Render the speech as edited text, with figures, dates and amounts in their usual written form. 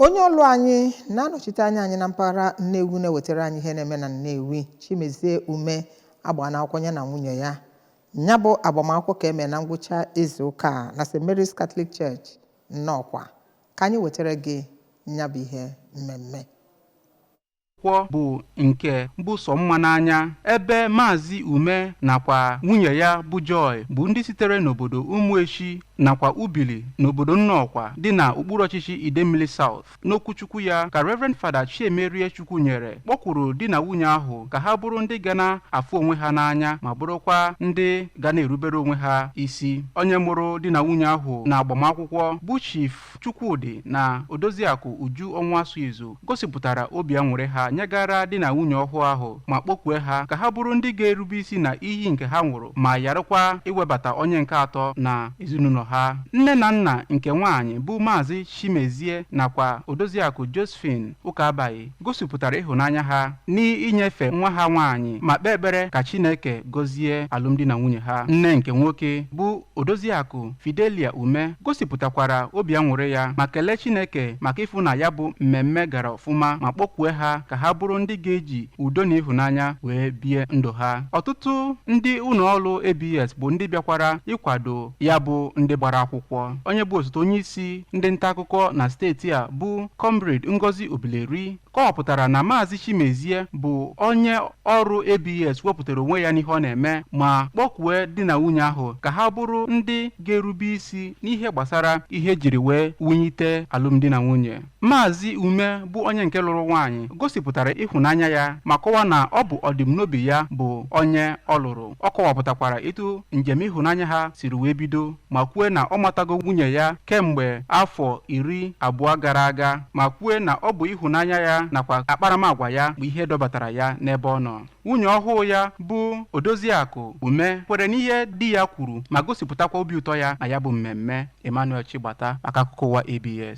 Onye ọlụ anyị na-anọchite anya anyị na mpaghara Nnewi na-ewetara anyị ihe na-eme na Nnewi, Chimezie Ume, agbana akwụkwọ ya na nwunye ya. Ya bụ agbamakwụkwọ ka eme na ngwụcha izu ụka a na St. Mary's Catholic Church, Nnọkwa. Ka anyị wetara gị ya bụ ihe mmemme. Akwụkwọ bụ nke bụ sọ mma n'anya, ebe Maazị Ume nakwa nwunye ya bụ Joy bụ ndị sitere n'obodo Ụmụechi nakwa Ubili n'obodo Nnọkwa dị na okpuru ọchịchị Idemmili South. N'okwuchukwu ya ka Reverend Fada Chiemerie Chukwunyere kpọkwuru di na nwunye ahụ ka ha bụrụ ndị ga na-afụ onwe ha n'anya ma bụrụkwa ndị ga na-erubere onwe ha isi. Onye mụrụ di na nwunye ahụ na agbamakwụkwọ bụ Chief Chukwudị na Odoziakụ Uju Ọnwụasụizu gosipụtara obi aṅụrị ha nyegara di na nwunye ọhụụ ahụ ma kpọkwue ha ka ha bụrụ ndị ga-erube isi na iyi nke ha nwụrụ ma yarakwa iwebata onye nke atọ na ezinụlọ ha. Nne na nna nke nwaanyị bụ Maazị Chimezie nakwa Odoziakụ Josephine Ụkabaghị gosipụtara ịhụnanya ha n'inyefe nwa ha nwaanyị ma kpee ekpere ka Chineke gọzie alụmdi na nwunye ha. Nne nke nwoke bụ Odoziakụ Fidelia Ume gosipụtakwara obi aṅụrị ya ma kelee Chineke maka ịfụ na ya bụ mmemme gara ọfụma ma kpọkwue ha ka ha bụrụ ndị ga-eji udo na ịhụnanya wee bie ndụ ha. Ọtụtụ ndị ụlọ ọrụ ABS bụ ndị bịakwara ịkwado ya bụ ndị gbara akwụkwọ. Onye bụ osote onye isi ndị nta akụkọ na steeti a bụ Comrade Ngozi Obileri kọwapụtara na Maazị Chimezie bụ onye ọrụ ABS wepụtara onwe ya n'ihe ọ na-eme ma kpọkwue di na nwunye ahụ ka ha bụrụ ndị ga-erube isi n'ihe gbasara ihe ejiri wee wunyite alụmdi na nwunye. Maazị Ume bụ onye nke lụrụ nwaanyị gosipụtara ịhụnanya ya ma kọwaa na ọ bụ ọdịmnobi ya bụ onye ọ lụrụ. Ọ kọwapụtakwara etu njem ịhụnanya ha siri wee bido ma kwue na ọ matago nwunye ya kemgbe afọ 20 gara aga ma kwue na ọ bụ ịhụnanya ya nakwa akparamagwa ya bụ ihe dọbatara ya n'ebe ọ nọ. Nwunye ọhụụ ya bụ Odoziakụ Ume kwere n'ihe di ya kwuru ma gosipụtakwa obi ụtọ ya na ya bụ mmemme. Emmanuel Chigbata maka akụkọ ụwa ABS.